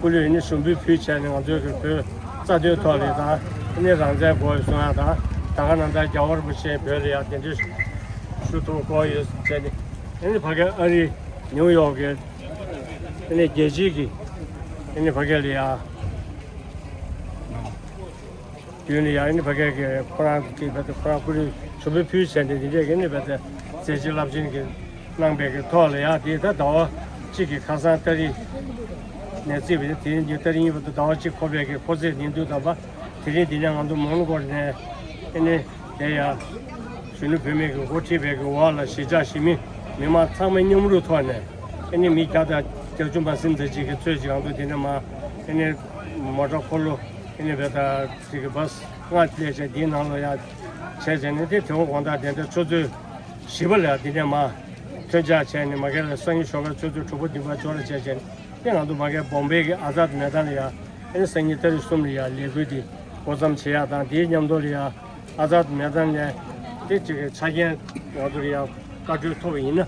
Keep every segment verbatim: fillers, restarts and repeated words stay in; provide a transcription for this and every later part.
སྐུ་ལུས་ནི་ཞུམ་པའི་ཕུལ་བྱས་ནས་ང་ཚོའི་གི་བོད་རྩ་དོན་ཐོག་ལ་དང་ནི་རང་བཙན་དགོས་གསུང་ཡ་དང་ད་ག་ནང་ལྟར་རྒྱལ་བ་རིན་པོ་ཆེ་བོད་ལ་ཡ་གདན་འདྲེན་ཞུ་ཐུབ་དགོས་ཡོད་བྱས་ནས་ཨ་ནི་ཕ་གི་ཨ་རི་ནིའུ་ཡོག་གི་ཨ་ནི་རྒྱལ་སྤྱིའི་གི་ཨ་ནི་ཕ་གི་ལ་ཡ། དུས་ནི་ཡང་ཨ་ནི་ཕ་གི་གི་ཁོ་རང་གི་བེད་ཁོ་རང་སྐུ་རིམ་ཞུ་འབུལ་ཕུལ་བྱས་ཏེ་འདི་འདྲས་ཀྱི་ནི་བེད་མཛད་རྗེས་རླབས་ཆེན་གྱི་གནང་བའི་གི་ཐོག་ལ་ཡང་དེ་ད་ཟླ་བ་གཅིག་གི་ཁ་སང་ཏ་རིག་ནས་བརྩིས་པའི་དེ་རིང་གི་ཏ་རིག་གཉིས་པ་དང་ཟླ་བ་གཅིག་འཁོར་བའི་གི་འཁོར་ཚེས་ཉིན་དུ་དམ་པ་དེ་རིང་འདི་ནས་ང་ཚོ་མོན་གྷོ་ནས་ཨ་ནི་དེ་ཡང་གཞོན་ནུ་བུད་མེད་ཀྱི་འགོ་ཁྲིད་པའི་གི་འོག་ལ་གཞིས་ཆགས་གཞིས་མི་མི་མང་ཚང་མའི་མཉམ་རུབ་ཐོག་ནས་ཨ་ནི་མི་བརྒྱ་དང་བརྒྱད་ཅུ་མ་ཟིན་ཙམ་ཅིག་གི་ཚོད་ཅིག་ང་ཚོ་དེ་ནས་མ་ཨ་ནི་མོ་ཊ་འཁོར་ལོ། ཨ་ནི་བེད་ད་ཅིག་གི་བཱས་ལྔ་སླེབས་བྱས་འདིའི་ནང་ལ་ཡང་བྱས་བྱས་ནས་དེ་དེ་འོང་དགོང་དག་དེ་འདྲ་ཆུ་ཚོད་བཞི་པ་ལ་ཡང་འདི་ནས་མར་ཐོན་འཆར་བྱས་ནས་མ་གི་ལ་སང་ཉིན་ཞོགས་ཀ་ཆུ་ཚོད་དྲུག་པ་བདུན་པ་ཅོག་ར་བྱས་བྱས་ནས་དེ་ང་ཚོ་མ་གི་བོམ་བེ་གི་ཨ་ཛཱད་མེ་དཱན་ལ་ཡང་ཨ་ནི་སང་ཉིན་ཏ་རིག་གསུམ་ལ་ཡང་ལས་འགུལ་འདི་འགོ་བརྩམས་བྱེད་ཡག་དང་དེའི་མཉམ་དུ་ལ་ཡང་ཨ་ཛཱད་མེ་དཱན་ནས་དེ་ཅིག་གི་ཆ་རྐྱེན་ང་ཚོ་ལ་ཡང་བཀའ་འཁྲོལ་ཐོབ་པ་ཡིན་ན་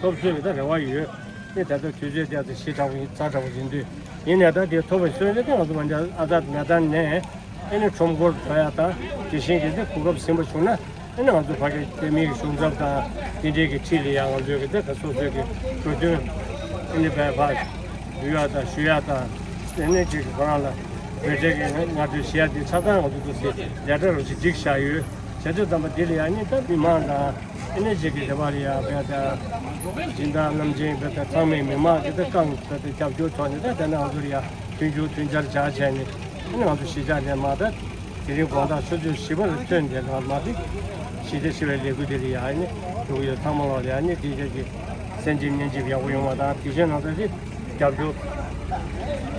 ཐོབ་ཚོད་ཀྱི་ད་རེ་བ་ཡོད། དེ་ད་ལྟ་དུས་ཚོད་དེ་ཚོ་ཞེ་དྲག་པོ་ཡིན་ཚ་དྲག་པོ་ཡིན་དུས་ཡིན་ནའི་ད་དེ་ཐོབ་པའི་སོན་རེ་དེ་ང་ཚོ་མ་འདྲ་ཨ་ད་མེ་ད་ནས་ཨེ་ནི་ཁྲོམ་སྐོར་འགྲོ་ཡ་དང་དེ་བཞིན་གྱི་དེ་གོ་སྐབས་ཟིན་པ་བྱུང་ན་ཨེ་ནི་ང་ཚོ་ཕ་གི་རྒྱ་མི་གི་གཞུང་ཚབ་དང་དེ་འདྲའི་གི་ཁྲིད་ལ་ཡ་ང་ཚོའི་གི་དེ་ག་སོ་སོའི་གི་གྲོས་མཐུན་ཨེ་ནི་བས་ཕ་འབུལ་ཡ་དང་ཞུ་ཡ་དང་ཨེ་ནི་ཅིག་གི་ཁོ་རང་ལ་མི་གྲལ་གི་སྔ་གྲོས་བྱེད་ཡ་དེ་ཆ་ཚང་ང་ཚོ་ཚོ་ཟེར་ལས་གྲྭ་རུ་ཅིག་སྒྲིག་བཞག་ཡོད། བྱས་དུས་ཙམ་པ་འདི་ལ་ཡང་ནི་ད་མི་མང་དང་ཨེ་ནི་ཅིག་གི་དེ་བ་ལ་ཡང་བས་ད་སྦྱིན་བདག་རྣམ་ཅན་བས་ད་ཚང་མས་མི་མང་གི་ད་རྐང་བས་ད་རྒྱབ་སྐྱོར་ཐོག་ནས་ད་དེ་ནས་ང་ཚོ་ལ་ཡང་མཐུན་འགྱུར་མཐུན་ཆར་བྱ་བྱས་ནས་ཨེ་ནི་ང་ཚོ་གཞིས་ཆགས་ནས་མ་ད་དེ་རིང་དགོང་དག་ཆུ་ཚོད་བཞི་པ་ལ་ཐོན་ཏེ་ད་མ་ད་ཞི་བདེ་ཞི་བའི་ལས་འགུལ་འདི་ལ་ཡང་ཨེ་ནི་འགྲོ་གི་ཡོད། ཚང་མ་ལོག་ལ་ཡང་ནི་དེ་རྗེས་ཀྱི་སེམས་ཅན་སྙན་འཇེབས་ཡག་པོ་ཡོང་བ་དང་དེ་བཞིན་ང་ཚོ་དེ། རྒྱབ་སྐྱོར་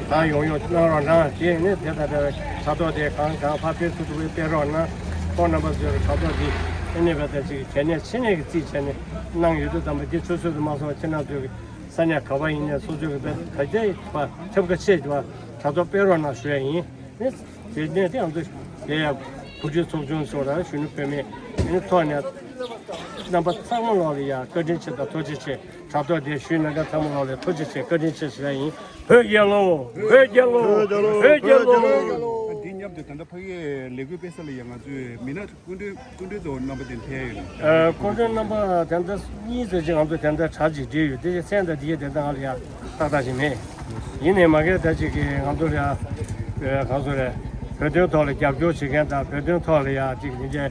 དང་ཡོང་ཡོང་གནང་རོགས་གནང་། དེ་ནས་དེ་དང་འབྲེལ་བའི་དྲ་ཐོག་དེ་གང་གང་ཕར་སྤེལ་ཐུབ་ཐུབ་སྤེལ་རོགས་གནང་། ཁོང་རྣམ་པ་ཚོས་དྲ་ཐོག་འདི་ཨེ་ནས་བས་ད་ཅིག་གལ་གནད་ཆེ་གནད་ཀྱི་རྩིས་བྱས་ནས་གནང་ཡོད་དུས་ཙམ་པ་འདི་ཆུ་ཚོད་དུ་མ་སོང་བ་ཁྱེད་རྣམ་ཚོས་ཀྱི་ས་གནས་ག་པར་ཡིན་ནས་སོ་སོའི་གི་དཔེ་ག་རྒྱ་ཡིན་པ་ཐེབས་ཀ་ཆེ་བ་དྲ་ཐོག་སྤེལ་རོགས་གནང་ཞུ་ཡ་ཡིན། དེ་དེ་ནས་དེ་ང་ཚོ་དེ་ཡང་གོ་སྒྲིག་ཚོགས་ཆུང་ཚོ་དང་གཞོན་ནུ་བུད་མེད་ཨེ་ནས་ཐོག་ནས་རྣམ་པ་ཚང་མ་ལོག་ལ་ཡ་བཀའ་དྲིན་ཆེ་དང་ཐུགས་རྗེ་ཆེ། དྲ་ཐོག་དེ་ཞུས་གནང་མཁན་ཚང་མ་ལོག་ལ་ཐུགས་རྗེ་ཆེ་བཀའ་དྲིན་ཆེ་ཞུ་ཡ་ཡིན། བོད་རྒྱལ་ལོ། བོད་རྒྱལ་ལོ། བོད་རྒྱལ་ལོ། འདི་མཉམ་དུ་ད་ལྟ་ཕ་གིའི་ལས་འགུལ་སྤེལ་ས་ལ་ཡང་ང་ཚོས་མི་སྣ་སྐུ་མགྲོན་སྐུ་མགྲོན་ཚོ་རྣམ་པ་དེ་ཕེབས་ཡོད་ན། ཨ། སྐུ་མགྲོན་རྣམ་པ་དེ་འདྲ་གཉིས་ཙམ་ཅིག་ང་ཚོ་དེ་འདྲ་གྲ་ཅིག་བསྒྲིགས་ཡོད་དེ་མཚན་དང་དེ་གའི་དེ་འདྲ་ང་ལ་ཡང་ཏག་ཏག་ཅིག་མེད། ཡིན་ནའི་མ་གི་ད་ཅིག་གིས་ང་ཚོ་ལ་ཡང་གང་ཟེར་རེད། བོད་དོན་ཐོག་ལ་རྒྱབ་སྐྱོར་བྱེད་མཁན་དང་བོད་དོན་ཐོག་ལ་ཡང་ཅིག་དེ་འདྲའི་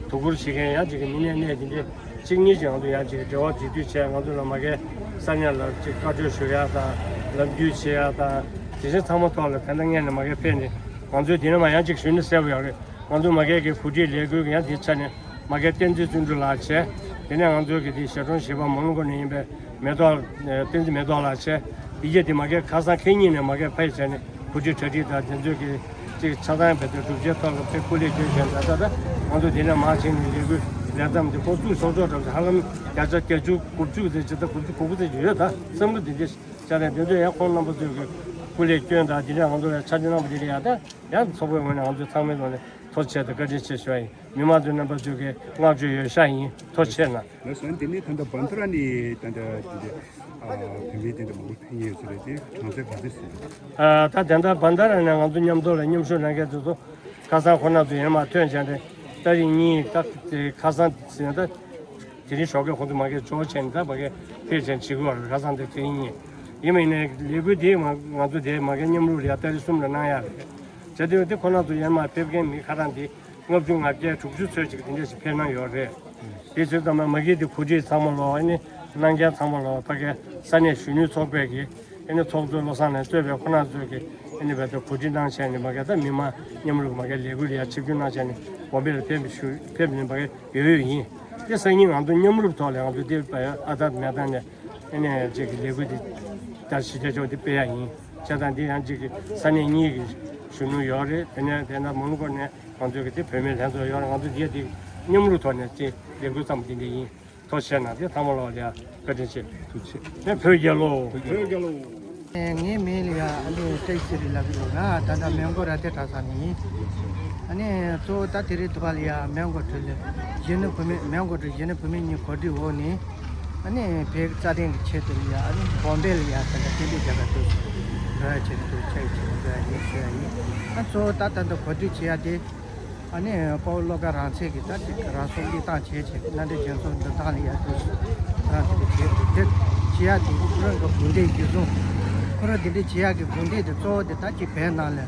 དོ་ཁུར་བྱེད་མཁན་ཡང་ཅིག་མི་སྣ་སྣ་དེ་འདྲའི་གཅིག་གཉིས་ཀྱི་ང་ཚོ་ཡང་ཅིག་འབྲེལ་བ་འབྲེལ་མཐུད་བྱས་ང་ཚོ་ལ་མ་གི་ས་གནས་ལ་ཅིག་བཀའ་འཁྲོལ་ཞུ་ཡག་དང་ལམ་སྟོན་བྱེད་ཡག་དང་དེ་བཞིན་ཚང་མ་ཐོག་ལ་ད་ལྟ་སྔོན་ནས་མ་གི་ཕེབས་ནས་ང་ཚོའི་དེ་ནས་མ་ཡང་ཅིག་ཞུས་ན་གསལ་པོ་ཡོད་རེད། ང་ཚོ་མ་གི་གི་གོ་སྒྲིག་ལས་འགུལ་གྱི་ཡང་དེ་ཆ་ནས་མ་གི་བསྟན་འཛིན་བརྩོན་འགྲུས་ལགས་བྱས། དེ་ནས་ང་ཚོའི་གི་དེ་ཞལ་གྲངས་བཞི་པ་མོན་གྷོ་ནས་ཡིན་པའི་མེ་ཏོག་ཨ། བསྟན་འཛིན་མེ་ཏོག་ལགས་བྱས། དེ་རྗེས་དེ་མ་གི་ཁ་སང་ཁེ་ཉིན་ནས་མ་གི་ཕེབས་བྱས་ནས་གོ་སྒྲིག་གྲ་སྒྲིག་དང་དེ་ཚོའི་གི་ཅིག་ཆ་ཚང་བེད་སྤྱོད་སྒྲུབ་བྱེད་ཐོག་ལ་དཔེ་སྐུ་ལས་སྐྱོན་བཞིན་ད་ལྟ་ད་ང་ཚོ་དེ་ནས་མར་ཕྱིན་ནས་ལས་འགུལ་ལས་མཚམས་དེ་འགོ་བཙུགས་ཆོག་ཆོག་འགྲམ་དུ་ཧ་ལམ་བརྒྱ་ཆ་བརྒྱད་ཅུ་དགུ་བཅུ་ཙམ་ཅིག་ད་དགུ་བཅུ་གོ་དགུ་ཙམ་ཅིག་ཡོད། ད་བསམ་བློ་འདི་འདྲ་བྱས་ནས་དེ་ཚོ་ཡང་ཁོང་རྣམ་པ་ཚོའི་གི་སྐུ་ལས་སྐྱོན་དང་དེ་འདྲ་ང་ཚོ་ལ་ཆ་རྐྱེན་གནང་བ་དེ་འདྲ་ཡང་ད་ཡང་ཚོགས་པའི་ངོས་ནས་ང་ཚོ་ཚང་མའི་ཐོག་ནས་ཐུགས་རྗེ་ཆེ་དང་བཀའ་དྲིན་ཆེ་ཞུ་བ་ཡིན། མི་མང་ཚོའི་རྣམ་པ་ཚོའི་གི་བསྔགས་བརྗོད་ཡོད་ཤག་ཡིན། ཐུགས་རྗེ་ཆེ་གནང་། ལགས་སོ། དེ་ནས་ད་ལྟ་བན་ད་ར་ནས་ད་ལྟ་དེ་འདྲ་ཨ་བུད་མེད་དེ་འདྲ་མང་པོ་ཕེབས་ཡོད་ཟེར་རེད་དེ་གྲངས་ཚད་ག་ཚོད་ཟེར། ཨ་ད་དེ་འདྲ་བན་ད་ར་ནས་ང་ཚོ་མཉམ་དུ་ལ་མཉམ་ཞུགས་གནང་མཁན་དེ་ཚོ་ཁ་སང་ཁོ་ན་ཚོ་ཡར་མར་ཐོན་བྱས་ཏེ་ཏ་རིག་གཉིས་ད་དེ་ཁ་སང་ཟེར་ན་ད་དེ་རིང་ཞོགས་ཀས་ཁོ་ཚོ་མ་གི་ཇོ་བྱས་ནས་ད་མ་གི་ཕེབས་བྱས་ནས་བྱེད་དགོས་པ་རེད། ཁ་སང་དེ་དེ་རིང་གཉིས་ཡིན་མ་ཡིན་ནའི་ལས་འགུལ་དེ་མ་ང་ཚོ་དེ་མ་གི་མཉམ་རུབ་ལ་ཡ་ཏ་རིག་གསུམ་ལ་གནང་ཡ་རེད། བྱས་དུས་དེ་ཁོ་ན་ཚོ་ཡར་མར་ཕེབས་མཁན་མི་ཁ་གྲངས་དེ། ལྔ་བཅུ་ང་བརྒྱད་དྲུག་ཅུ་ཚོད་ཅིག་དེ་འདྲ་ཞིག་ཕེབས་གནང་ཡོད་རེད། དེ་ཚོའི་ཚང་མ་མ་གི་དེ་གོ་སྒྲིག་ཚང་མ་ལོག་ཨ་ནི་གནང་མཁན་ཚང་མ་ལོག་ཕ་གའི་ས་གནས་གཞོན་ནུ་ཚོགས་པའི་གི་ཨ་ནི་ཚོགས་གཙོ་བློ་བཟང་ལགས་གཙོས་པའི་ཁོ་ན་ཚོས་གི་ཨ་ནི་བས་ད་གོ་སྒྲིག་གནང་བྱས་ནས་མ་གི་ད་མི་མང་མཉམ་རུབ་མ་གི་ལས་འགུལ་ལ་ཡ་ཆིབས་བསྒྱུར་གནང་བྱས་ནས་འོ་མི་ལ་ཕེབས་ཞུ་ཕེབས་ནས་མ་གི་ཡོད་ཡོད་ཡིན། དེ་སང་ཉིན་ང་ཚོ་མཉམ་རུབ་ཐོག་ལ་ང་ཚོ་དེ་བས་ཨ་ད་མེ་ད་ནས་ཨ་ནི་ཅིག་གི་ལས་འགུལ་དེ་ད་ཞི་བདེ་ཕྱོགས་དེ་སྤེལ་ཡ་ཡིན། བྱས་ཙང་དེ་ཡང་ཅིག་གི་ས་གནས་གཉིས་ཀྱི་གཞོན་ནུ་ཡོད་རེད། དེ་ནས་དེ་ན་མོན་གྷོ་ནས། ང་ཚོའི་གི་དེ་བུད་མེད་ལྷན་ཚོགས་ཡོད་རེད། ང་ཚོ་འདིའི་དེ་མཉམ་རུབ་ཐོག་ནས་དེ་ལས་འགུལ་བརྩམས་དེ་འདྲ་ཡིན། ཐུགས་རྗེ་ཆེ་གནང་། དེ་ཚང་མ་ལོག་ལ་ཡ་བཀའ་དྲིན་ཆེ། ཐུགས་རྗེ་ཆེ། ནས་བོད་རྒྱལ་ལོ། བོད་རྒྱལ་ལོ། ངའི་མིང་ལ་ཡ་ཨ་ནི་བཀྲ་ཤིས་ཚེ་རིང་ལབ་ཀྱི་འདུག་ང་ད་ལྟ་མོན་གྷོ་ར་ཏེ་གྲྭ་ཚང་ནས་ཡིན། ཨ་ནི་གཙོ་བོ་ད་དེ་རིང་དུ་བ་ལ་ཡ་མོན་གྷོ་གྲོས་ལས་གཞོན་ནུ་བུད་མེད་མོན་གྷོ་གྲོས་གཞོན་ནུ་བུད་མེད་གཉིས་གོ་སྒྲིག་འོག་ནས་ ཨ་ནི་བོད་རྩ་དོན་གྱི་ཆེད་དུ་ཡ། ཨ་ནི་བོམ་བེ་ལ་ཡ་ད་ལྟ་སྐད་འབོད་རྒྱག་ག་འདུག་འགྲོ་ཡ་ཆེད་དུ་ཆ་ཡི་ཆེད་དུ་འགྲོ་ཡ་ཡིན་ཞུ་ཡ་ཡིན། ཨ་གཙོ་བོ་ད་ད་ལྟ་གོ་སྒྲིག་བྱེད་ཡ་དེ། ཨ་ནི་དཔའ་བོ་བློ་དགའ་རང་བཙན་གྱིས་ད་ཅིག་རང་སྲོག་བློས་བཏང་བྱས་བྱས་མནའ་འབྲེལ་རྒྱལ་ཚོགས་འདུ་ཐང་ལ་ཡ་དུས་སུ་རང་དེ་འདྲ་བྱས་དེ་བྱེད་ཡ་དེ་ཁོ་རང་གི་དགོས་འདོད་རྒྱུ་བཟུང་། ཁོ་རང་དེ་འདྲ་བྱེད་ཡ་གི་དགོས་འདོད་དེ་གཙོ་བོ་དེ་ད་ཅིག་བོད་ནང་ལ་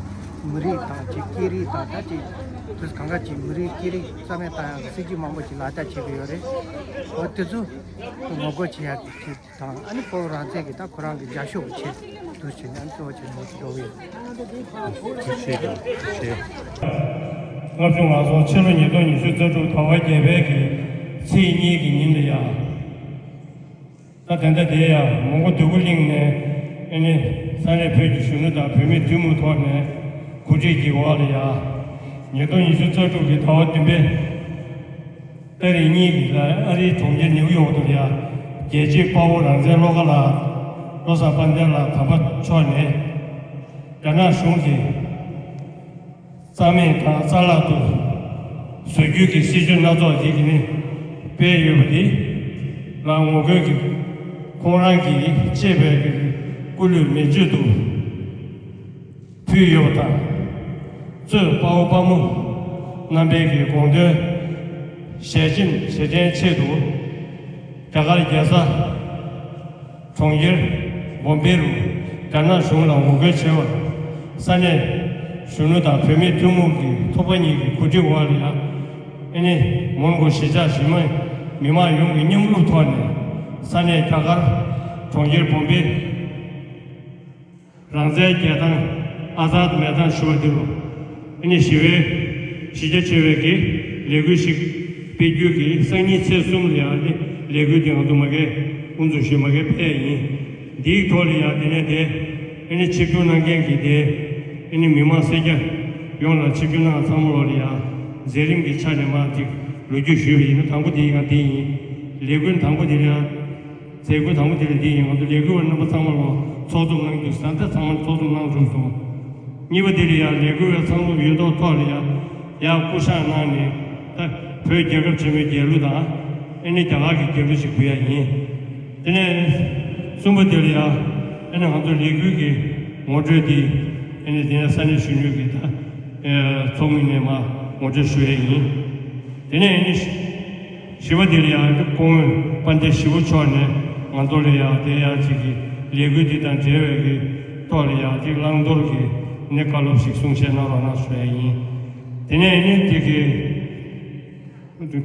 མི་རིགས་དང་ཅིག་སྐད་རིགས་དང་ད་ཅིག་དུས་གང་ག་ཅིག་མི་རིགས་སྐད་རིགས་རྩ་མེད་བཏང་ཡ་གི་སྲིད་ཇུས་མང་པོ་ཅིག་ལག་བསྟར་བྱེད་ཀྱི་ཡོད་རེད། འོ་དེ་ཚོ་ངོ་རྒོལ་བྱེད་ཡ་གི་ཆེད། དང་ཨ་ནི་དཔའ་བོ་རང་བཙན་གྱིས་ད་ཁོ་རང་གི་རྒྱབ་སྐྱོར་བྱེད་འདུག་བྱས་ནས་ཨ་ནི་གཙོ་བོ་བྱས་ནས་འགྲོ་གི་ཡོད། ཐུགས་རྗེ་ཆེ། ལྔ་བཅུ་ང་གསུམ་ཕྱི་ལོ་ཉིས་སྟོང་ཉི་ཤུ་རྩ་དྲུག་ཟླ་བ་བརྒྱད་པའི་གི་ཚེས་གཉིས་ཀྱི་ཉིན་ལ་ཡ། ད་དེ་འདྲ་དེ་ཡ་མོན་གྷོ་འདོད་རྒུ་གླིང་ནས་ཨ་ནི་ས་གནས་བོད་ཀྱི་གཞོན་ནུ་དང་བོད་མིའི་ཐུན་མོང་ཐོག་ནས་གོ་སྒྲིག་གི་འོག་ལ་ཡ། ཉིས་སྟོང་ཉི་ཤུ་རྩ་དྲུག་གི་ཟླ་བ་བདུན་པའི་ཏ་རིག་གཉིས་ཀྱི་ལ་ཨ་རིའི་གྲོང་ཁྱེར་ནིའུ་ཡོག་ཏུ་ཡ་རྒྱལ་གཅེས་དཔའ་བོ་རང་བཙན་བློ་དགའ་ལགས། བློ་བཟང་དཔལ་ལྡན་ལགས་དམ་པ་མཆོག་ནས་རྒྱ་ནག་གཞུང་གིས་རྩ་མེད་དང་རྩ་བརླག་ཏུ་བཟོ་རྒྱུ་གི་སྲིད་བྱུས་སྣ་ཚོགས་ཅིག་ནི་སྤེལ་ཡོད་པ་དེ་ལ་ངོ་རྒོལ་གྱིས་ཁོང་རང་གིས་གཅེས་པའི་སྐུ་ལུས་མེ་མཆོད་དུ་ཕུལ་ཡོད་པ་དང་། གཙོས་དཔའ་བོ་དཔའ་མོ་རྣམ་པའི་གི་དགོངས་དོན་ཞལ་ཆེམས་ཞལ་འཕྲིན་ཆེད་དུ་རྒྱ་གར་རྒྱལ་ས་གྲོང་ཁྱེར་བོམ་བེ་རུ་རྒྱ་ནག་གཞུང་ལ་ངོ་རྒོལ་བྱས་པར་ས་གནས་གཞོན་ནུ་དང་བོད་མིའི་ཐུན་མོང་གི་ཚོགས་པ་གཉིས་ཀྱི་གོ་སྒྲིག་འོག་ལ་ཡང་ཨ་ནི་མོན་གྷོ་གཞིས་ཆགས་གཞིས་མི་མི་མང་ཡོངས་ཀྱི་མཉམ་རུབ་ཐོག་ནས་ས་གནས་རྒྱ་གར་གྲོང་ཁྱེར་བོམ་བེ། རང་བཙན་རྒྱལ་ཐང་ཨ་ཛཱད་མེད་ཐང་ཞུ་བ་འདི་རུ། ཨ་ནི་ཞི་བའི་གཞི་རྒྱ་ཆེ་བའི་གི་ལས་འགུལ་ཞིག་སྤེལ་རྒྱུ་གི་སང་ཉིན་ཚེས་གསུམ་ལ་ཡང་ཨ་ནི་ལས་འགུལ་འདི་ང་ཚོ་མ་གི་དབུ་འཛུགས་ཞུས་མ་གི་ཕེབས་ཡིན། འདིའི་ཐོག་ལ་ཡང་དེ་ནས་དེ་ཨ་ནི་ཆིབས་བསྒྱུར་གནང་མཁན་གྱི་དེ་ཨ་ནི་མི་མང་སེར་སྐྱ་ཡོངས་ལ་ཆིབས་བསྒྱུར་གནང་ཚང་མ་ལོག་ལ་ཡང་མཛད་རིམ་གྱི་ཆ་ནས་མར་ཅིག་ལོ་རྒྱུས་ཞུས་པ་ཡིན་ན། དང་པོ་དེ་ཡང་དེ་ཡིན། ལས་འགུལ་དང་པོ་དེ་ལ་ཡང་། མཛད་སྒོ་དང་པོ་དེ་ལ་འདི་ཡིན། ང་ཚོ་ལས་འགུལ་བ་རྣམ་པ་ཚང་མ་ལ་ཚོགས་འཛོམས་གནང་རྒྱུ་ཟེར་ཏེ་ཚང་མ་ཚོགས་འཛོམས་གནང་གྲུབ་སོང་། གཉིས་པ་དེ་ལ་ཡང་ལས་འགུལ་བའི་ཚང་འཛོམས་ཡོད་མདོག་ཐོག་ལ་ཡང་ཡར་སྐུ་བཞེངས་གནང་ནས་ད་བོད་རྒྱལ་ཁབ་ཆེན་མོའི་རྒྱལ་གླུ་དང་ཨ་ནི་རྒྱ་གར་གྱི་རྒྱལ་གླུ་ཞིག་འབུལ་ཡ་ཡིན། དེ་ནས་གསུམ་པ་དེ་ལ་ཡང་ཨ་ནི་ང་ཚོ་ལས་འགུལ་གྱི་ངོ་སྤྲོད་དེ་ཨ་ནི་དེ་ནས་ས་གནས་གཞོན་ནུ་གི་ད་ཚོགས་མི་ནས་མར་ངོ་སྤྲོད་ཞུ་ཡ་ཡིན། དེ་ནས་ཨ་ནི། བཞི་པ་དེ་ལ་ཡང་སྐུ་ངོ་དཔལ་ལྡན་ཞི་བ་མཆོག་ནས་ང་ཚོ་ལ་ཡང་དེ་ཡང་ཅིག་གི་ལས་འགུལ་འདི་དང་འབྲེལ་བའི་གི་ཐོག་ལ་ཡང་ཅིག་བླང་དོར་གྱི་ནི་བཀའ་སློབ་ཞིག་གསུང་བཤད་གནང་རོགས་གནང་ཞུ་ཡ་ཡིན། དེ་ནས་ནི་དེ་གི་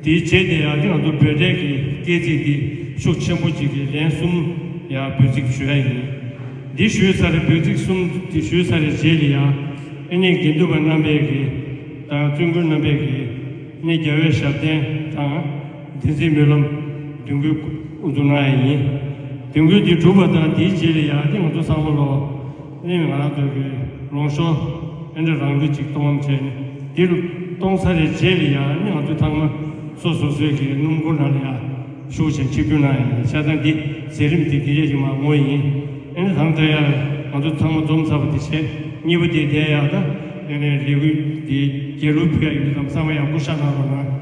དེའི་རྗེས་དེ་ཡང་ཅིག་ང་ཚོ་བོད་འབྲེལ་གྱི་སྐད་ཚིག་འདི་ཤུགས་ཆེན་པོ་ཅིག་གི་ལན་གསུམ་ཡང་འབོད་ཚིག་ཞུ་ཡ་ཡིན། འདི་ཞུས་ཚར་རེ་འབོད་ཚིག་གསུམ་འདི་ཞུས་ཚར་རེ་རྗེས་ལ་ཡང་ཨ་ནི་དགེ་འདུན་པ་རྣམ་པས་གི་དང་བཙུན་དགོན་རྣམ་པས་གི་ནི་རྒྱལ་བའི་ཞབས་བརྟན་དང་། བསྟན་འཛིན་སྨོན་ལམ་འདོན་སྐུལ་དབུ་འཛུགས་གནང་ཡ་ཡིན། འདོན་སྐུལ་འདི་གྲུབ་པ་དང་དེའི་རྗེས་ལ་ཡང་ནི་ང་ཚོ་ཚང་མ་ལོ་ནི་ང་རང་ཚོ་གི་ལོངས་ཤོག་ཨེ་འདྲ་རང་ལུས་ཅིག་གཏོང་བྱས་ནས་འདི་གཏོང་ཚར་བའི་རྗེས་ལ་ཡང་ནི་ང་ཚོ་ཚང་མ་སོ་སོ་སོའི་གི་སྣུམ་འཁོར་ནང་ལ་ཡང་ཤུགས་ཆེན་ཆིབས་བསྒྱུར་གནང་ཡ་ཡིན། བྱས་ཙང་འདི་མཛད་རིམ་འདི་འདི་རེད་ཅིག་མ་ངོ་ཡིན། ཨེ་ནི་དང་ད་ཡ་ང་ཚོ་ཚང་མ་འཛོམས་ཚར་བ་དེ་བྱས། གཉིས་པ་དེ་དེ་ཡ་ད་ཨེ་ནི་ལས་འགུལ་དེ་རྒྱལ་གླུ་ཕུལ་ཡ་ཡིན་དུས་ཙམ་ཚང་མ་ཡང་སྐུ་ཤ་གནང་རོགས་གནང་།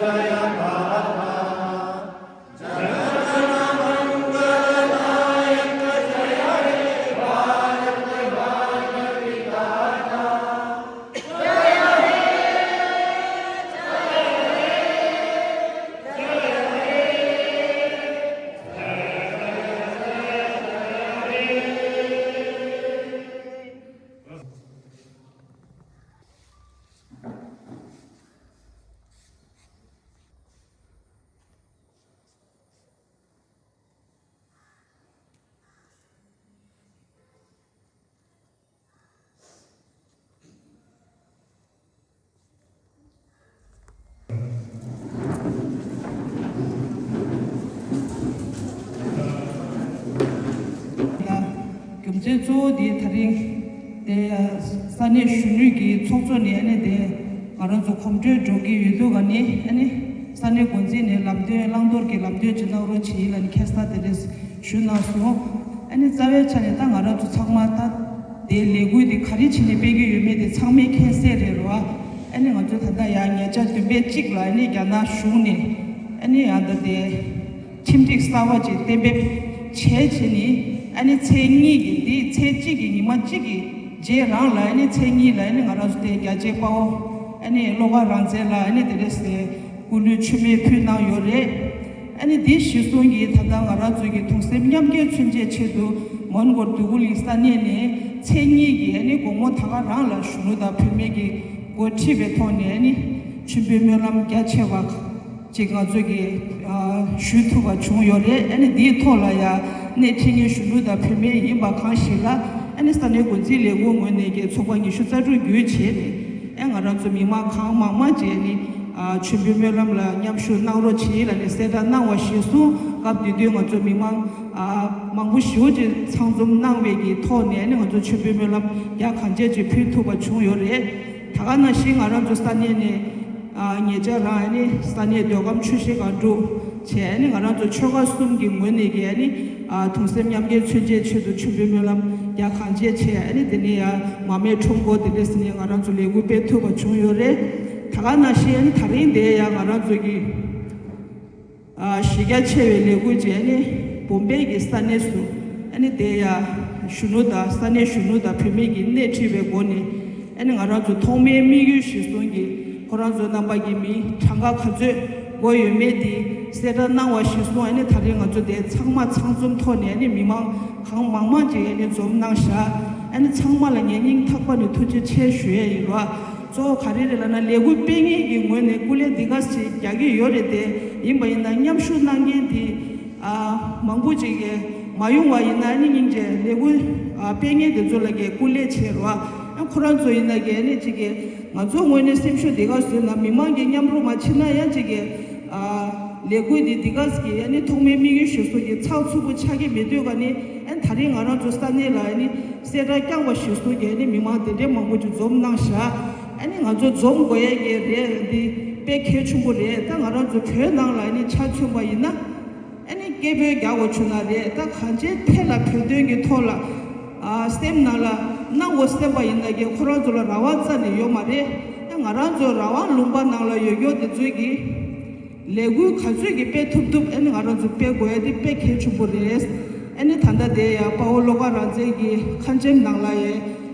རྒྱུ་མཚན་གཙོ་བོ་དེ་དེ་རིང་དེ་ས་གནས་གཞོན་ནུ་གི་ཚོགས་གཙོ་ནས་ཨ་ནི་དེ་ང་རང་ཚོ་གོམ་བགྲོད་འགྲོ་གི་ཡོད་དུས་ག་ནས་ཨ་ནི་ས་གནས་འགོ་འཛིན་ནས་ལམ་སྟོན་བླང་དོར་གྱི་ལམ་སྟོན་ཅིག་གནང་རོགས་བྱེད་ཡིན་ལབ་ནས་ཁ་སང་དེ་འདྲས་ཞུས་གནང་སོང་། ཨ་ནི་རྩ་བའི་ཆ་ནས་ད་ང་རང་ཚོ་ཚང་མ་ད་དེ་ལས་འགུལ་དེ་ག་རེ་བྱས་ནས་སྤེལ་གྱི་ཡོད་མེད་དེ་ཚང་མས་མཁྱེན་གསལ་རེད་རོ། ཨ་ནི་ང་ཚོ་ད་ལྟ་ཡང་ཉེ་ཆར་བདུན་པའི་གཅིག་ལ་ཨ་ནི་རྒྱ་ནག་གཞུང་ནས་ཨ་ནི་ཡང་ད་དེ་ཁྲིམས་སྒྲིག་གསར་བ་ཅིག་གཏན་འབེབས་བྱས་བྱས་ནས་ཨ་ནི་ཚེས་གཉིས་ཀྱི་འདི་ཚེས་གཅིག་གི་ཉི་མ་གཅིག་གི་རྗེས་རང་ལ་ཨ་ནི་ཚེས་གཉིས་ལ་ཨ་ནི་ང་རང་ཚོ་དེ་རྒྱལ་གཅེས་དཔའ་བོ་ཨ་ནི་བློ་དགའ་རང་བཙན་ལ་ཨ་ནི་དེ་འདྲས་སེ་སྐུ་ལུས་མཆོད་མེ་ཕུལ་གནང་ཡོད་རེད། ཨ་ནི་འདི་གཞིར་བཟུང་གིས་ད་ལྟ་ང་རང་ཚོ་གི་གདུང་སེམས་མཉམ་སྐྱེད་མཚོན་ཆེད་ཆེད་དུ་མོན་གྷོ་འདོད་རྒུ་གླིང་ས་གནས་ནས་ཚེས་གཉིས་ཀྱི་ཨ་ནི་དགོང་མོ་ད་ག་རང་ལ་གཞོན་ནུ་དང་བུད་མེད་ཀྱི་འགོ་ཁྲིད་པའི་ཐོག་ནས་ཨ་ནི་མཆོད་འབུལ་སྨོན་ལམ་རྒྱ་ཆེ་བ་ཅིག་ང་ཚོ་གིས་ཨ་ཞུ་ཐུབ་པ་བྱུང་ཡོད་རེད། ཨ་ནི་འདིའི་ཐོག་ལ་ཡང་སྣེ་ཁྲིད་མཁན་གཞོན་ནུ་དང་བུད་མེད་ཡིན་པ་གང་ཞིག་ལ་ཨ་ནི་ས་གནས་འགོ་འཛིན་ལས་ཁུངས་ངོས་ནས་ཀྱི་ཚོགས་པ་ཉི་ཤུ་རྩ་དྲུག་བརྒྱུད་བྱས་ནས་ཨ་ང་རང་ཚོ་མི་མང་གང་མང་མང་བྱས་ནས་ཨ་མཆོད་འབུལ་སྨོན་ལམ་ལ་མཉམ་ཞུགས་གནང་རོགས་བྱེད་ལབ་ནས་གསལ་བསྒྲགས་གནང་བ་གཞིར་བཟུང་སྐབས་དེ་དུས་ང་ཚོ་མི་མང་ཨ་མང་པོ་ཞེ་པོ་ཅིག་ཚང་འཛོམས་གནང་བའི་གི་ཐོག་ནས་ཨ་ནི་ང་ཚོ་མཆོད་འབུལ་སྨོན་ལམ་རྒྱ་གང་ཆེ་ཅིག་ཕུལ་ཐུབ་པ་བྱུང་ཡོད་རེད། ད་ག་ནང་བཞིན་ང་རང་ཚོ་ས་གནས་ནས། ཨ་ཉེ་ཆར་རང་ཨ་ནི་ས་གནས་མདོ་ཁམས་ཆུ་བཞི་སྒང་དྲུག་བྱས་ཨ་ནི་ང་རང་ཚོ་ཆོལ་ཁ་གསུམ་གྱི་ངོས་ནས་ཀྱི་ཨ་ནི་ཨ་གདུང་སེམས་མཉམ་སྐྱེད་མཚོན་ཆེད་ཆེད་དུ་མཆོད་འབུལ་སྨོན་ལམ་རྒྱ་གང་ཆེ་བྱས་ཨ་ནི་དེ་ནས་ཡང་མ་རྨོས་ཁྲོམ་སྐོར་དེ་འདྲས་ཟེར་ནས་ང་རང་ཚོ་ལས་འགུལ་སྤེལ་ཐུབ་པ་བྱུང་ཡོད་རེད། ད་ག་ནང་བཞིན་ཨ་ནི་དེ་རིང་འདིར་ཡང་ང་རང་ཚོ་གི་ཨ་གཞི་རྒྱ་ཆེ་བའི་ལས་འགུལ་བྱས་ནས་བོམ་བེ་གི་ས་གནས་སུ་ཨ་ནི་དེ་ཡང་གཞོན་ནུ་དང་ས་གནས་གཞོན་ནུ་དང་བུད་མེད་ཀྱི་སྣེ་ཁྲིད་པའི་སྒོ་ནས་ཨ་ནི་ང་རང་ཚོ་ཐོག་མའི་དམིགས་ཡུལ་གཞིར་བཟུང་གིས་ཁོ་རང་ཚོ་རྣམ་པ་གི་མི་གྲངས་ཀ་ག་ཚོད་དགོས་ཡོད་མེད་དེ་གསལ་བསྒྲགས་གནང་བ་གཞིར་བཟུང་ཨ་ནི་ད་རེས་ང་ཚོ་དེ་ཚང་མ་ཚང་འཛོམས་ཐོག་ནས་ཨ་ནི་མི་མང་གང་མང་མང་ཅིག་ཨ་ནི་འཛོམས་གནང་བཞག་ཨ་ནི་ཚང་མ་ལ་ངས་སྙིང་ཐག་པ་ནས་ཐུགས་རྗེ་ཆེ་ཞུ་ཡས་ཡིན་རོགས། གཙོ་བོ་ག་རེ་རེད་ལབ་ན་ལས་འགུལ་སྤེལ་མཁན་གྱི་ངོས་ནས་སྐུ་ལས་འདི་ག་ཞིག་རྒྱག་གི་ཡོད་རེད་དེ། ཡིན་པ་ཡིན་ན་མཉམ་ཞུགས་གནང་མཁན་དེ་ཨ་མང་པོ་ཅིག་གིས་མ་ཡོང་བ་ཡིན་ན་ཨ་ནི་སྙིང་རྗེ་ལས་འགུལ་ཨ་སྤེལ་མཁན་དེ་ཚོ་ལ་གི་སྐུ་ལས་བྱེད་རོགས། ཨ་ཁོ་རང་ཚོ་ཡིན་ན་གི་ཨ་ནི་ཅིག་གི་ང་ཚོ་ངོས་ནས་སེམས་ཤུགས་འདི་ག་བཟོས་ན་མི་མང་གི་མཉམ་རུབ་མ་བྱེད་ན་ཡང་ཅིག་གི་ཨ་ལས་འགུལ་འདི་འདི་ག་གི་ཨ་ནི་ཐོག་མའི་དམིགས་ཡུལ་གཞིར་བཟུང་གི་ཚགས་ཚུད་པོ་ཆགས་ཀྱི་མེད་དུས་ག་ནི་ཨ་ནི་ད་རེས་ང་རང་ཚོ་ས་གནས་ལ་ཨ་ནི་གསལ་བསྒྲགས་བསྐྱངས་པ་གཞིར་བཟུང་གི་ཨ་ནི་མི་མང་དེ་འདྲའི་མང་པོ་ཅིག་འཛོམས་གནང་བཞག་ཨ་ནི་ང་ཚོ་འཛོམས་དགོས་ཡས་ཀྱི་རེད་འདི་དཔེ་གལ་ཆེན་པོ་རེད། ད་ང་རང་ཚོ་བོད་ནང་ལ་ཨ་ནི་ཆ་མཚོན་པ་ཡིན་ན་ཨ་ནི་སྐད་འབོད་རྒྱག་དགོས་བྱུང་ན་རེད། ད་གང་ཅིའི་ཐད་ལ་བོད་དོན་གྱི་ཐོག་ལ་ཨ་སེམས་ནང་ལ་གནང་དགོས་སེམས་པ་ཡིན་ན་ཀྱང་ཁོ་རང་ཚོ་ལ་རང་དབང་རྩ་ནས་ཡོད་མ་རེད། ད་ང་རང་ཚོ་རང་དབང་ལུང་པ་ནང་ལ་ཡོད་མཁན་དེ་ཚོས་ཀྱིས། ལས་འགུལ་ག་ཚོད་ཀྱིས་སྤེལ་ཐུབ་ཐུབ་ཨ་ནི་ང་རང་ཚོ་སྤེལ་དགོས་ཡ་དེ་དཔེ་གལ་ཆེན་པོ་རེད། ཨ་ནི་ད་ལྟ་དེ་ཡ་དཔའ་བོ་བློ་དགའ་རང་བཙན་གྱི་ཁ་འཆམ་ནང་ལ་ཡ་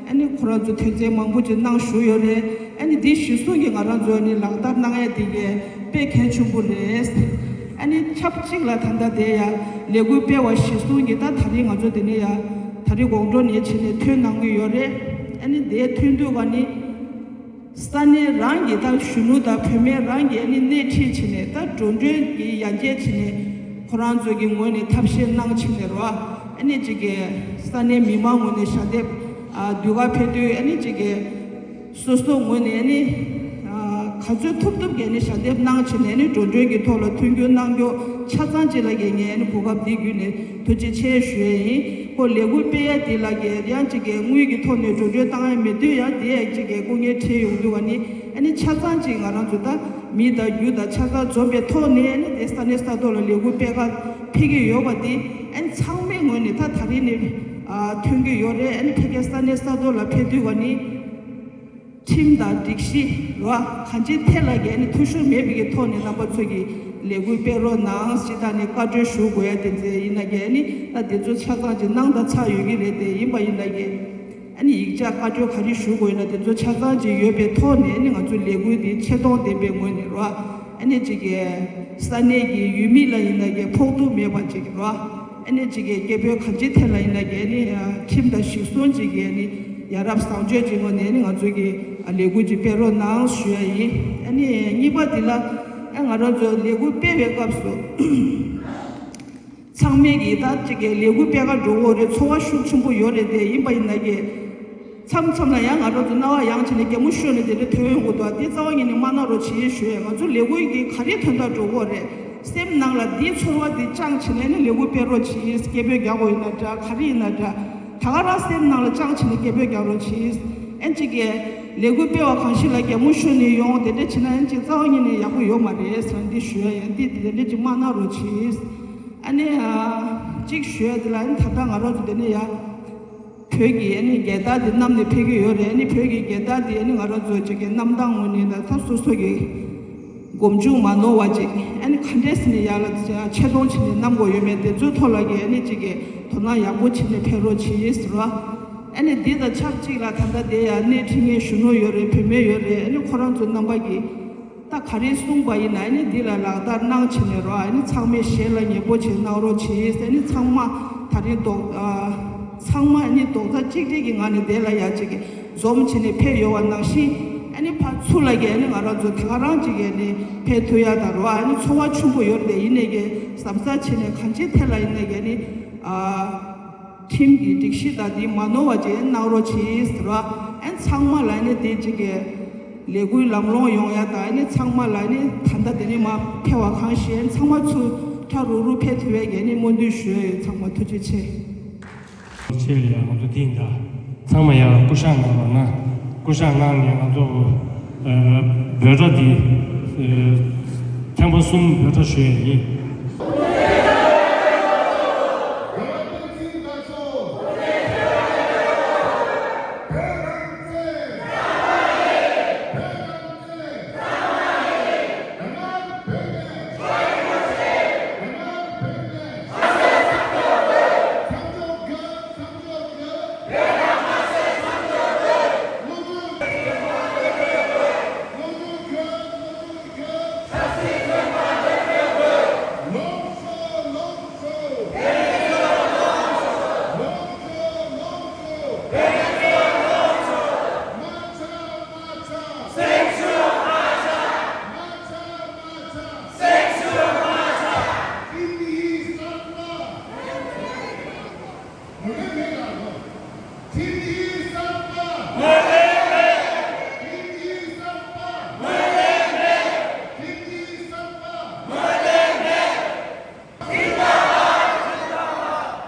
ཨ་ནི་ཁོ་རང་ཚོ་དོན་ཚན་མང་པོ་ཅིག་གནང་བཞུགས་ཡོད་རེད། ཨ་ནི་འདི་གཞིར་བཟུང་གིས་ང་རང་ཚོ་ཨ་ནི་ལག་བསྟར་གནང་ཡ་དེ་གས་དཔེ་གལ་ཆེན་པོ་རེད། ཨ་ནི་ཆབས་ཅིག་ལ་ད་ལྟ་དེ་ཡ་ལས་འགུལ་སྤེལ་བ་གཞིར་བཟུང་གིས་ད་ད་རེས་ང་ཚོ་དེ་ནས་ཡ་ད་རེས་དགོང་དྲོ་ནས་བྱས་ནས་ཐོན་གནང་གི་ཡོད་རེད། ཨ་ནི་དེ་ཐོན་དུས་ག་ནི། ས་གནས་རང་གི་ད་གཞོན་ནུ་དང་བུད་མེད་རང་གི་ཨ་ནི་སྣེ་ཁྲིད་བྱས་ནས་ད་འགྲོ་གྲོན་གྱི་ཡར་རྒྱས་བྱས་ནས་ཁོ་རང་ཚོ་གི་ངོས་ནས་ཐབས་ཤེས་གནང་བྱས་ནས་རོ། ཨ་ནི་ཅིག་གི་ས་གནས་མི་མང་ངོས་ནས་ཞལ་འདེབས་ཨ་དུས་ཁ་ཕེབས་དུས་ཨ་ནི་ཅིག་གི་སོ་སོ་ངོས་ནས་ཨ་ནི་ཨ་ག་ཚོད་ཐུབ་ཐུབ་ཀྱི་ཨ་ནི་ཞལ་འདེབས་གནང་བྱས་ནས་ཨ་ནི་འགྲོ་གྲོན་གྱི་ཐོག་ལ་མཐུན་འགྱུར་གནང་རྒྱུ་ཆ་ཚང་ཅིག་ལ་གི་ངས་ཨ་ནི་གོ་སྐབས་འདི་བརྒྱུད་ནས། ཐུགས་རྗེ་ཆེ་ཞུ་ཡས་ཡིན། ཁོ་ལས་འགུལ་སྤེལ་ཡ་དེ་ལ་གི་ཡང་ཅིག་གི་དངུལ་གྱི་ཐོག་ནས་འགྲོ་གྲོན་བཏང་ཡ་མེད་དུས་ཡང་དེ་ཡང་ཅིག་གི་སྐུ་ངལ་འཕྲད་ཡོང་དུས་བ་ནི་ཨ་ནི་ཆ་ཚང་ཅིག་ང་རང་ཚོ་ད་མི་དང་རྒྱུ་དང་ཆ་ཚང་འཛོམས་པའི་ཐོག་ནས་ཨ་ནི་དེ་ས་གནས་ས་ཐོག་ལ་ལས་འགུལ་སྤེལ་ག་ཕེབས་ཀྱི་ཡོད་པ་དེ་ཨ་ནི་ཚང་མའི་ངོས་ནས་ད་ད་རེས་ནས་ཨ་ཐོན་གྱི་ཡོད་རེད། ཨ་ནི་ཕ་གིའི་ས་གནས་ས་ཐོག་ལ་ཕེབས་དུས་བ་ནི། ཁྲིམས་དང་སྒྲིག་གཞི་ར་གང་ཅིའི་ཐད་ལ་གི་ཨ་ནི་འཐུས་ཤོར་མེད་པའི་གི་ཐོག་ནས་རྣམ་པ་ཚོ་གི་ལས་འགུལ་སྤེལ་རོགས་གནང་ཞེས་ད་ནི་བཀའ་འཁྲོལ་ཞུ་དགོས་ཡ་དེ་ཚོ་ཡིན་ན་གི་ཨ་ནི་ད་དེ་ཚོ་ཆ་ཚང་ཅིག་གནང་དང་ཚར་ཡོད་ཀྱི་རེད། དེ་ཡིན་པ་ཡིན་ན་གི་ཨ་ནི་ཡིག་ཆ་བཀའ་འཁྲོལ་ག་རེ་ཞུ་དགོས་ཡིན་ན་དེ་ཚོ་ཆ་ཚང་ཅིག་ཡོད་པའི་ཐོག་ནས་ཨ་ནི་ང་ཚོ་ལས་འགུལ་འདི་ཆེ་མཐོང་ལྡན་པའི་ངོས་ནས་ར་ཨ་ནི་ཅིག་གི་ས་གནས་ཀྱི་ཡུལ་མི་ལ་ཡིན་ན་གི་ཕོག་ཐུག་མེད་པ་ཅིག་ར། ཨ་ནི་ཅིག་གི་སྐད་འབོད་གང་ཅིའི་ཐད་ལ་ཡིན་ན་གི་ཨ་ནི་ཁྲིམས་དང་གཞི་བཟུང་ཅིག་གི་ཨ་ནི་ཡ་རབས་བཟང་སྤྱོད་ཅིག་ངོས་ནས་ཨ་ནི་ང་ཚོ་གི་ལས་འགུལ་ཅིག་སྤེལ་རོགས་གནང་ཞུ་ཡ་ཡིན། ཨ་ནི་གཉིས་པ་འདི་ལ་ཨ་ང་རང་ཚོ་ལས་འགུལ་སྤེལ་བའི་སྐབས་སུ་ཚང་མས་གི་ད་ཅིག་གི་ལས་འགུལ་སྤེལ་ག་འགྲོ་གི་ཡོད་རེད། ཚོར་བ་ཤུགས་ཆེན་པོ་ཡོད་རེད། དེ་ཡིན་པ་ཡིན་ན་གི་མཚམས་མཚམས་ལ་ཡང་ང་རང་ཚོ་རྣ་བ་ཡང་བྱས་ནས་གད་མོ་ཤོར་ནས་དེ་འདྲ་ཐོན་ཡོང་གི་འདུག་དེ་རྩ་བ་ཉིད་ནས་མ་གནང་རོགས་བྱེད་ཞུ་ཡས། ང་ཚོ་ལས་འགུལ་གྱི་ག་རེ་དོན་དག་འགྲོ་གི་རེད། སེམས་ནང་ལ་འདིའི་ཚོར་བ་འདི་བཅངས་བྱས་ནས་ནི་ལས་འགུལ་སྤེལ་རོགས་བྱེད། སྐད་འབོད་རྒྱག་དགོས་ཡིན་ན་འདྲ། ག་རེ་ཡིན་ན་འདྲ། ད་ག་རང་སེམས་ནང་ལ་བཅངས་བྱས་ནས་སྐད་འབོད་རྒྱག་རོགས་བྱེད། ཨན་ཅིག་གིས་ལས་འགུལ་སྤེལ་བ་གང་ཞིག་ལ་གད་མོ་ཤོར་ནས་ཡོང་དེ་འདྲ་བྱས་ན་ཨན་ཅིག་རྩ་བ་ཉིད་ནས་ཡག་པོ་ཡོད་མ་རེད་ཟེར་ན་འདི་ཞུ་ཡ་ཡིན། འདི་དེ་འདྲ་ཅིག་མ་གནང་རོགས་བྱེད། ཨ་ནི་ཨ་གཅིག་ཞུ་ཡ་དེ་ལ་ཨ་ནི་ད་ལྟ་ང་རང་ཚོ་དེ་ནས་ཡ། བོད་ཀྱི་ཨ་ནི་རྒྱལ་དར་དེ་བསྣམས་ནས་ཕེབས་ཀྱི་ཡོད་རེད། ཨ་ནི་བོད་ཀྱི་རྒྱལ་དར་དེ་ཨ་ནི་ང་རང་ཚོ་ཅིག་གི་གནམ་ཐང་ངོས་ནས་ད་ད་སོ་སོ་གི་སྒོམ་ཆུང་མ་ནོར་བ་ཅིག་ཨ་ནི་ག་འདྲས་ཟེར་ནས་ཡར་ལ་ཆེ་མཐོང་བྱས་ནས་བསྣམས་དགོས་ཡོད་མེད་དེ་ཚོའི་ཐོག་ལ་གི་ཨ་ནི་ཅིག་གི་དོ་སྣང་ཡག་པོ་བྱས་ནས་ཕེབས་རོགས་བྱེད་ཟེར་བ། ཨ་ནི་འདི་དང་ཆབས་ཅིག་ལ་ད་ལྟ་དེ་ཡ་སྣེ་ཁྲིད་མཁན་གཞོན་ནུ་ཡོད་རེད། བུད་མེད་ཡོད་རེད། ཨ་ནི་ཁོ་རང་ཚོ་རྣམ་པ་གི་ད་ག་རེ་གསུངས་པ་ཡིན་ན་ཨ་ནི་འདི་ལ་ལག་བསྟར་གནང་བྱས་ནས་རོགས། ཨ་ནི་ཚང་མས་ཞལ་ལ་མཉེས་པོ་བྱས་གནང་རོགས་བྱེད། ཨ་ནི་ཚང་མ་ད་རིང་རྡོག་ཨ་ཚང་མ་ཨ་ནི་རྡོག་རྩ་གཅིག་སྒྲིལ་གྱི་ངང་ནས་དེ་ལ་ཡ་གཅིག་གི་འཛོམས་བྱས་ནས་ཕེབས་ཡོང་བ་ནང་བཞིན་ཨ་ནི་ཕར་ཚུར་ལ་གི་ཨ་ནི་ང་རང་ཚོ་ད་ག་རང་གཅིག་གི་ཨ་ནི་ཕེབས་ཐུབ་ཡ་དང་རོགས། ཨ་ནི་ཚོར་བ་ཆེན་པོ་ཡོད་རེད། ཡིན་ནའི་གི་གཟབ་གཟབ་བྱས་ནས་གང་ཅིའི་ཐད་ལ་ཡིན་ནའི་གི་ཨ་ནི་ཨ། ཁྲིམས་ཀྱི་སྒྲིག་གཞི་དང་དེ་མ་ནོར་བ་ཅིག་གནང་རོགས་བྱེད་ཟེར་བ། ཨན་ཚང་མ་ལ་ནི་དེ་ཅིག་གི་ལས་འགུལ་ལམ་ལྷོང་ཡོང་ཡ་དང་ཨ་ནི་ཚང་མ་ལ་ནི་ད་ལྟ་དེ་ནི་མ་ཕེབས་པ་གང་ཞིག་ཨན་ཚང་མ་ཚུར་ཕྲ་རུ་རུ་ཕེབས་ཐུབ་པའི་གི་ནི་སྨོན་འདུན་ཞུ་ཡ་ཡོད། ཚང་མ་ཐུགས་རྗེ་ཆེ། ཆེ་ལ་ཡ་ང་ཚོ་དེ་འདྲ་ཚང་མ་ཡ་སྐུ་བཞེངས་གནང་རོགས་གནང་། སྐུ་བཞེངས་གནང་ནས་ང་ཚོ་འབོད་སྒྲ་འདི་ཐེངས་པ་གསུམ་འབོད་སྒྲ་ཞུ་ཡ་ཡིན།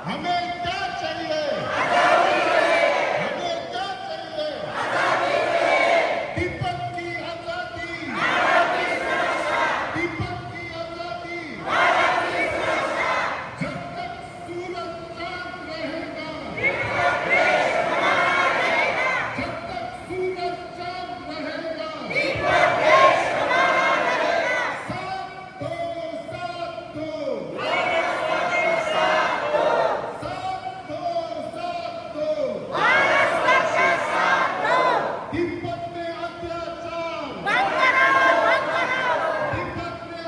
हमें क्या चाहिए? हमें क्या चाहिए? तिब्बत की आजादी। तिब्बत की आजादी। जब तक सूरज चांद रहेगा, जब तक सूरज चांद रहेगा, साथ दो, साथ दो। साथ दो, साथ दो। तिब्बत में अत्याचार। तिब्बत में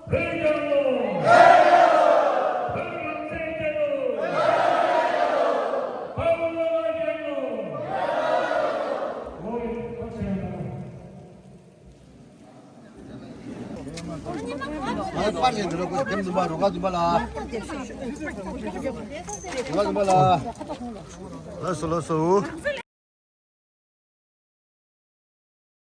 བོད་རྒྱལ་ལོ། བོད་རང་བཙན་རྒྱལ་ལོ། བོད་ལོ་རྒྱལ་ལོ། ལོ་ཡི་ཐོག་ཆེན་པོ། ཨ་པར་ཞིག་འདི་ལོ་ཀོ་ཁྱིམ་འཛུམ་པ་རུ་ཁ་འཛུམ་པ་ལ། རུ་ཁ་འཛུམ་པ་ལ། ལགས་སོ་ལགས་སོ།